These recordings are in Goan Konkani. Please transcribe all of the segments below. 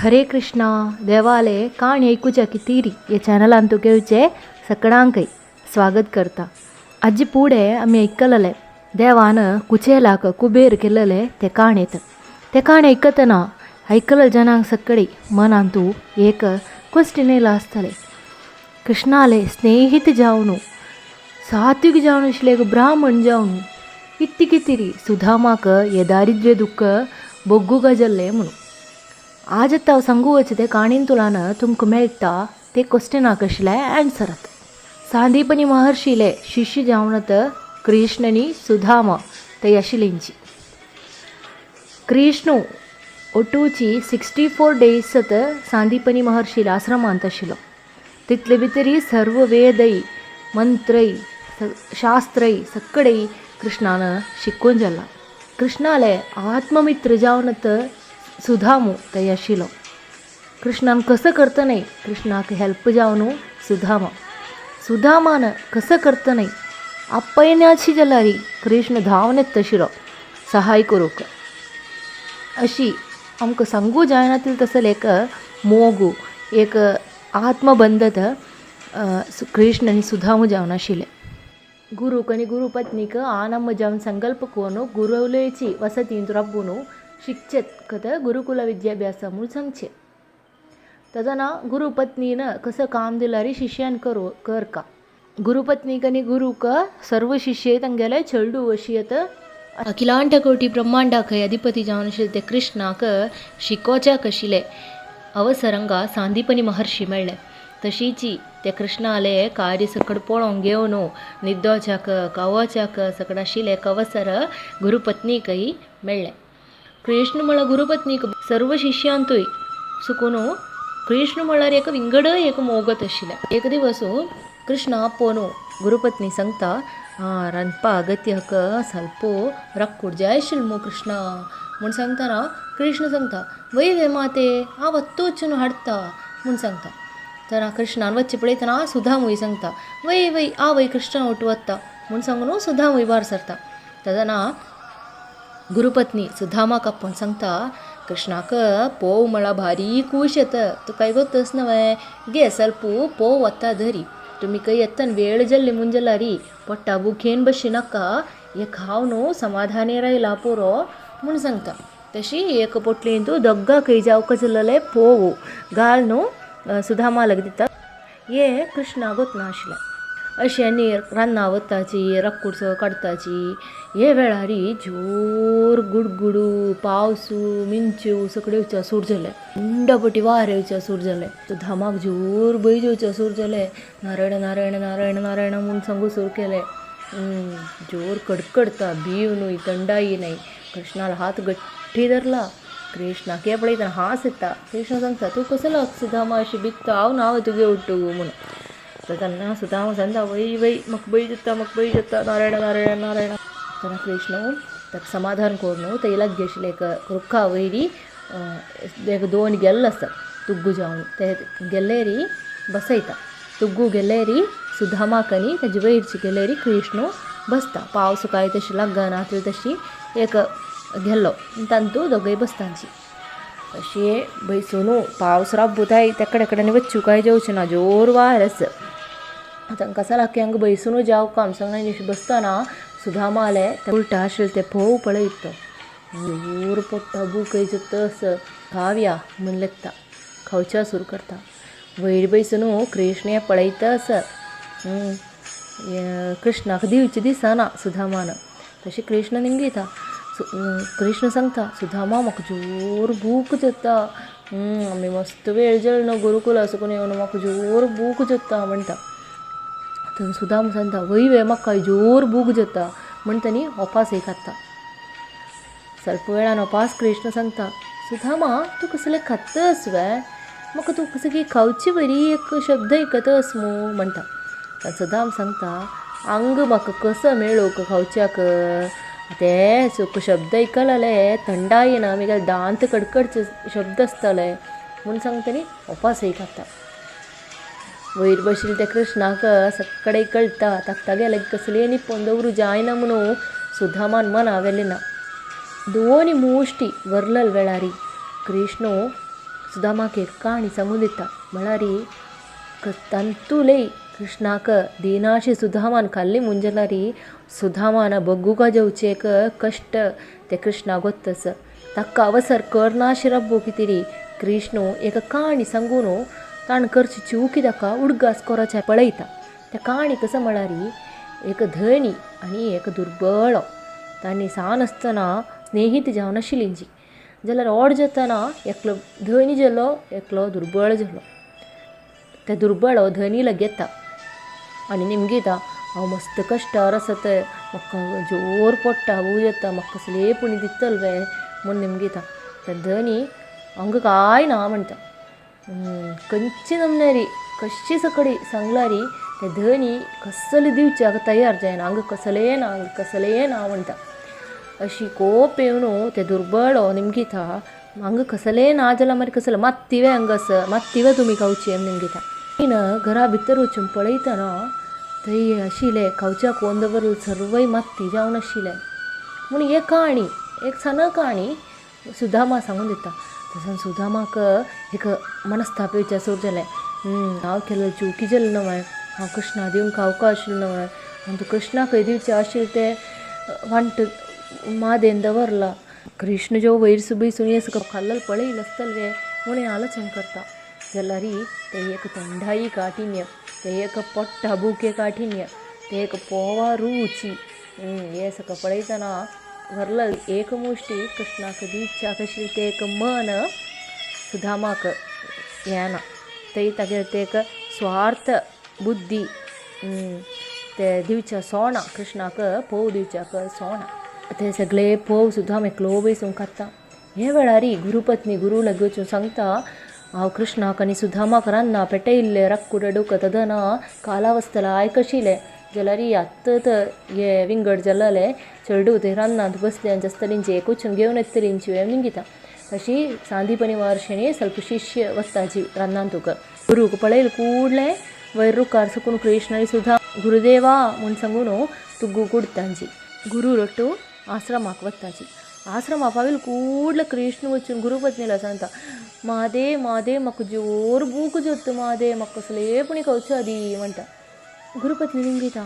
हरे कृष्णा देवाले काणी आयकुच्या कितीरी ह्या चॅनलान तुगेवचे सगळ्यांकय स्वागत करता. आजी पुढे आमी आयकलले देवान कुचेलाक कुबेर केलेले ते काणयेत. ते काणी आयकतना आयकले जनांक सगळी मनांतू एक क्वेश्चन येयला आसतले, कृष्णाले स्नेहित जावन सात्विक जावन आशिल्ले एक ब्राह्मण जावन कित्ती कितिरी सुदामाक हे दारिद्र्य दुख्ख भोगूंक जाल्लें म्हणून. आज हांव सांगू वचूं ते काणयेन तुलान तुमकां मेळटा ते क्वेश्चनाक आशिल्ले एन्सरात. सांदीपनी महर्षिले शिष्य जावन कृष्ण आनी सुदामा ते आशिल्लेंची. कृष्ण ओटूची 64 डेज सांदीपनी महर्षिले आश्रमांत आशिल्लो. तितले भितरी सर्व वेदय मंत्रय शास्त्रय सगळे कृष्णान शिकून जाला. कृष्णाले आत्ममित्र जावन सुदामू थंय आशिल्लो. कृष्णान कसं करता न्हय कृष्णाक हेल्प जावन सुदामा, सुदामान कसं करता न्हय आपयनाची जाल्यार कृष्ण धांवन येता आशिल्लो सहाय करूंक. अशी आमकां सांगू जायना तसले एक मोगू एक आत्मबंधत कृष्ण आनी सुदामू जावन आशिल्ले. गुरूक आनी गुरुपत्नीक आनम्म जावन संकल्प करून गुरुलेची वसतींत राबून शिकचेत कत गुरुकुल विद्याभ्यास म्हूण सांगचें. तेन्ना गुरुपत्नीन कसं काम दिल्यार शिष्यान करू कर का. गुरुपत्नीक आनी गुरूक सर्व शिष्य तांगेले चेडू अशी येत अखिलांड कोटी ब्रह्मांडाक अधिपती जावन आशिल्ले ते कृष्णाक शिकोवच्याक आशिल्ले अवसरंगा सांदीपनी महर्षी मेळ्ळे. तशीची ते कृष्णाले कार्य सकड पळोवंक घेवन न्हिदोवच्याक खावोवच्याक सकड आशिल्ले एक अवसर गुरुपत्नीकय मेळ्ळें. कृष्ण म्हळ्यार गुरुपत्नीक सर्व शिष्यांतूय सुकून कृष्ण म्हळ्यार एक विंगड एक मोगत आशिल्लें. एक दिवस कृष्ण आपोवन गुरुपत्नी सांगता, रांदपा अगत्याक सल्प रक्कूड जाय आशिल्लें मगो कृष्णा म्हूण सांगतना कृष्ण सांगता, वय वे माते हांव आत्तां वचून हाडटा म्हूण सांगता. तर कृष्णान वच्चें पळयतना सुदामूय सांगता, वय वय आवय कृष्णा ओटू वता म्हूण सांगून सुदामूय भायर सरता. तेन्ना गुरुपत्नी सुदामाक आपोवन सांगता, कृष्णाक पोव म्हळ्यार भारी खूश येता, तुकाय गोत्तच न्हय घे सल्प पोव वता धरी, तुमी खंय येतना वेळ जाल्ली म्हूण जाल्यार पोट्टा भुकेन बशी नाका, हें खाव न्हू समाधानी रायला पुरो म्हूण सांगता. तशी एक पोटलींतू दोगांकय जावका जाल्लें पोव घाल न्हू सुदामा लागीं दिता. हें कृष्णा गोतना आशिल्लें. अशें आनी रान्ना वताची रक्कूड काडताची हे वेळारी जोर गुडगुडू पावसू मिंचू सगळे येवच्या सूर जाले, थंडपटी वारें येवच्या सूर जालें. सुदामाक जोर भंय येवच्या सूर जालें. नारायण नारायण नारायण नारायण म्हूण सांगू सूर केलें. जोर कडकडता भीव न्हय थंडाई न्हय. कृष्णाला हात गट्टी धरला. कृष्णाक हे पळयतना हांस येता. कृष्ण सांगता, तूं कसलो सुदामा अशी भित्ता, हांव ना तुगे उट्टू म्हूण. तर तेन्ना सुदामा सांगता, वय वय म्हाका भंय जाता म्हाका भंय जाता नारायण नारायण नारायण. तेन्ना कृष्ण ताका समाधान करून थंय लागीं आशिल्लें एक रुखा वयली एक दोन गेल्ले आसता तुग्गू जावन ते गेल्लेरी बसयता. तुग्गू गेल्लेरी सुदामाक आनी ताजे वयरची गेल्लेरी कृष्ण बसता. पावस काय तशी लागना तशी एक गेल्लो तांतू दोगूय बसतांची. अशें बैसून पावस राबताय तेकडे कडेन वच्चू काय जेवचें ना, जोर वार आसा. तांकां सारकें हांगा बैसून जावका आम सांगना अशें बसतना सुदामाले उल्टा आशिल्लें तें पोव पळयत तो जोर पोट्टा भूकय जाता असो खावया म्हूण लेगता, खावच्या सुरू करता. वयर बैसून कृष्ण हें पळयता आसा. कृष्णाक दिवचें दिसना सुदामान. तशें कृष्ण निमगिता. कृष्ण सांगता, सुदामा म्हाका जोर भूक जाता, आमी मस्त वेळ जालो न्हू गुरुकुला साकून येवन म्हाका जोर भूक जाता म्हणटा. थंय सुदामा सांगता, वय वे म्हाका जोर भूक जाता म्हण तांणी ओपास एक खाता. सल्प वेळान ओपास कृष्ण सांगता, सुदामा तूं कसलें खातस वे, म्हाका तूं कसं की खावची बरी एक शब्द आयकतस मू म्हणटा. सुदाम सांगता, आंग म्हाका कसो मेळूंक खावच्याक, ते सुक शब्द आयकलेले थंडाय येना, मागीर दांत कडकडचे शब्द आसतले म्हूण सांगता न्ही ओपास एक खाता. वयर बशिल्ले त्या कृष्णाक सगळे कळटा ताका तागेले कसली आनी लिपोवन दवरूं जायना म्हणून सुदामान मना व्हेलें ना. दोनी मुष्टी वरलल वेळारी कृष्ण सुदामाक एक काणी सांगून दिता. म्हळ्यार तांतुलय कृष्णाक दिनाशी सुदामान खाल्ली म्हूण जाल्यार सुदामान बग्गुका जेवचें एक कश्ट ते कृष्णाक गोत्तस ताका अवसर करनाशी रब्बो कितें कृष्ण एक काणी सांगून ताणें करची चुकी ताका उडगास कोरोच्या पळयता. त्या काणी कसो म्हळ्यार एक धनी आनी एक दुर्बळो तांणी सान आसतना स्नेहीत जावन आशिल्ली जी जाल्यार व्हड जातना एकलो धनी जालो एकलो दुर्बळ जालो. ते दुर्बळो धनी लागीं येता आनी निमगिता हांव मस्त कश्टार आसा ते म्हाका जोर पोडटा भूक जाता म्हाका कसलेय पुणी दितले वे म्हूण निमगिता. ते धनी हांगा कांय ना म्हणटा. खंयचे नमन्यारी कशी सकडी सांगल्यारी ते धनी कसले दिवच्याक तयार जायना, हांगा कसलें ना हांगा कसलें ना म्हणटा. अशी कोप येवन ते दुर्बळो निमगिता हांगा कसलें ना जाल्यार मागीर कसलें मात्तिवें हांगा आसा मात्तिवें तुमी खावचें निमगिता. घरा भितर वचून पळयतना थंय आशिल्लें खावच्याक कोण दवरलें सर्वय मात्ती जावन आशिल्लें म्हूण एक काणी एक सान काणी सुदामा सांगून दिता. तशें सुदामाक एक मनस्ताप येवचें सुरू जालें. हांव केल्लें चुकी जालें न्हय, हांव कृष्णा दिवन खावका आशिल्लें न्हय, आनी तूं कृष्णाक खंय दिवचें आशिल्लें तें वांट मादेन दवरलां. कृष्ण जो वयर बैसून हें सगळें खाल्लें पळयलें आसतलें वे म्हूण आलोचन करता. जाल्यार ते एक थंडाई काठिन्य, ते एक पोट्टा भुके काठिन्य, ते एक पोवा रुची हें सगळें पळयतना व्हरल एक मुश्टी कृष्णाक दिवच्याक आशिल्लें तें एक मन सुदामाक येना. थंय तागेलें तें एक स्वार्थ बुद्धी ते दिवच्या सोणा कृष्णाक पोव दिवच्याक सोणा ते सगळे पोव सुदाम एकलो बैसून खाता. हे वेळार गुरुपत्नी गुरू लागीं वचून सांगता हांव कृष्णाक आनी सुदामाक रान्ना पेटयल्लें रक्कूड डुक तदना कालावस्तला आयकशिलें जाल्यार आत्तां हे विंगड जाल्ले चेडूं ते रान्नांत बसले आनी आसतलींची एकूच घेवन येतलींची निमगिता. तशी सांदीपनी महर्षिणी ಸ್ವಲ್ಪ शिष्य वताची रान्नांत तुका गुरूक पळयलें ಕೂಡಲೇ वयर रुखार सुकून कृष्ण सुधा गुरुदेवा म्हूण सांगून तुगू कुडतांची गुरू रट्टू आश्रमाक वताची. आश्रमा पाविल ಕೂಡಲೇ कृष्ण वचून गुरुपत्नीला सांगता मादे मादे म्हाका जोर भूक जाता मादे म्हाका कसलें पुणी खावचें दी म्हणटा. गुरुपत्नी निमगिता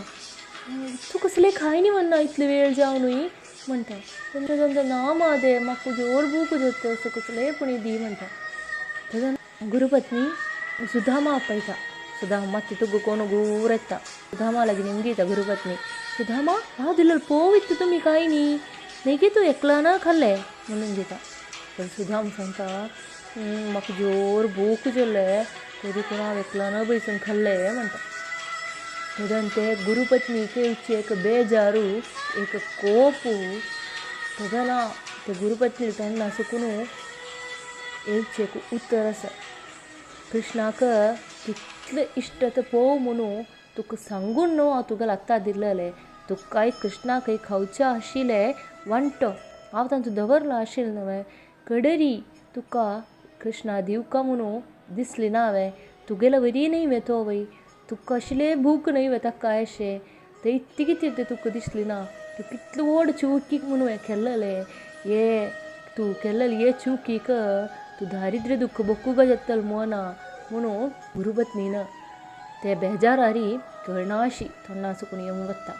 तूं कसलें खाय न्ही म्हणना इतले वेळ जावन म्हणटा. तेन्ना सांगता ना मादे म्हाका जोर भूक जाता असो कसलें पुणी दी म्हणटा. तेन्ना गुरुपत्नी सुदामा आपयता. सुदामा मात्ती तुगो कोण गूर येता. सुदामा लागीं निमगिता गुरुपत्नी सुदामा हांव दिल्लो पोव इतलें तुमी कांय न्ही नेगी तूं एकला ना खाल्लें म्हणून निमगिता. पण सुदाम सांगता म्हाका जोर भूक जाल्लें तरी देखून हांव एकला ना बैसून खाल्लें म्हणटा. तेन्ना ते गुरुपत्नीक येवची एक बेजारू एक कोपू तेन्ना ते गुरुपत्नी तेन्ना सुकून येवचें एक उतर आसा कृष्णाक कितलें इश्ट आतां पोव म्हणून तुका सांगून न्हू हांव तुका आत्तां दिल्लें तुकाय कृष्णाकय खावचें आशिल्लें वांटो हांव तांचो दवरलो आशिल्लें न्हय कडरी तुका कृष्णा दिवका म्हणून दिसली ना हांवें तुगेलो वरी न्हय वे तो वय तुका आशिल्लें भूक न्हय वे ताका अशें तें इतलें कितें तें तुका दिसली ना तूं कितलें व्हड चुकीक म्हणून हें केल्लें हे तूं केल्लें हे चुकीक तूं दारिद्र्य दुख्ख भोगूंक जातलें मोना म्हणून गुरुपत्नीन ते बेजारारी कळनाशी तोंडा सुकून येवंक वता.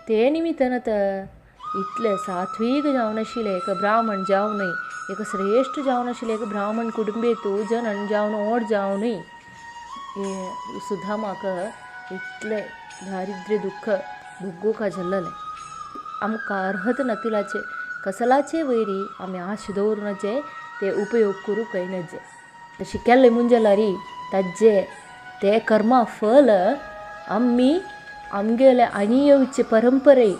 ते निमित्तान आतां इतलें सात्वीक जावन आशिल्लें एक ब्राह्मण जावनय एक श्रेश्ठ जावन आशिल्लें एक ब्राह्मण कुटुंबेतू जनन जावन ओड जावनय हे सुदामाक इतलें दारिद्र्य दुख्ख भोगूंक जाल्लें. आमकां अर्हत नतिलाचे कसलाचे वयरी आमी आश दवरूनाचे ते उपयोग करूंकय नजे. तशें केल्लें म्हूण जाल्यार ताजें ते कर्मा फल आमी आमगेले आनी येवचे परंपरे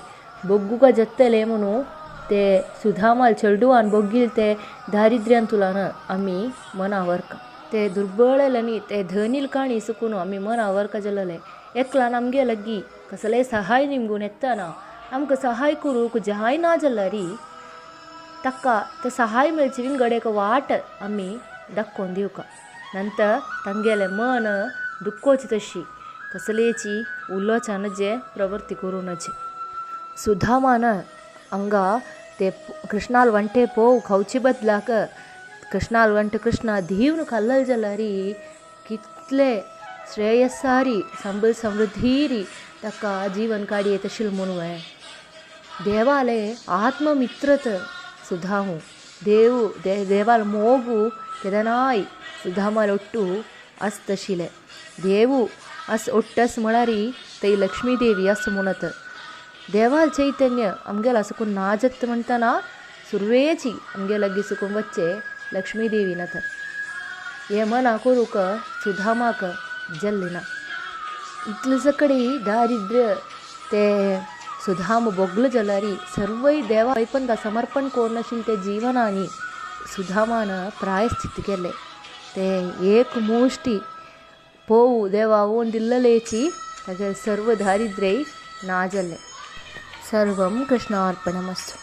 भोगूंक जातलें म्हणून ते सुदामाल चेडवान भोगिल्लें ते दारिद्र्यान तुलान आमी मना व्हरका. ते दुर्बळ न्ही ते धनील काणी सुकून आमी मना व्हरका जाल्लें एकल्यान आमगे लागीं कसलेंय सहाय निमगून येतना आमकां सहाय करूंक जायना जाल्यार ताका तें सहाय मेळचें विंगड एक वाट आमी दाखोवन दिवका. नंतर तांगेलें मन दुखोवचें तशी कसलेची उलोवच्या नजे प्रवृत्ती करूं नजे. सुदामान हांगा ते कृष्णाल वांटे पोव खावचे बदलाक कृष्णाल वंट कृष्णा धीवन कल्लल जलारी कितले श्रेयसारी संबल समृद्धीरी ताका जीवन काडये तशील म्हणू देवाले आत्ममित्रत सुधाहू देव देवाल मोगु केदनाय सुधामाल ಒಟ್ಟು ಅಸ್ತಶಿಲೆ ದೇವು अस ಒಟ್ಟಸ್ म्हळ्यारी थंय लक्ष्मी देवी अस म्हणत देवाल चैतन्य आमगेल सुकून नाजत म्हणटना सुरवेची आमगे लागीं सुकून वच्चे लक्ष्मी देवी नात हे मना करूंक सुधामाक जल्लें ना. इतले सकडी दारिद्र्य ते सुधाम बोगल जाल्यारी सर्वय देवा वैपंदा समर्पण कोरनाशिल्ले ते जीवनानी सुधामान प्रायश्चित केलें. ते एक मुष्टी पोवू देवा ओन दिल्ललेची तागे सर्व दारिद्र्य ना जालें. सर्वं कृष्णार्पणमस्तु.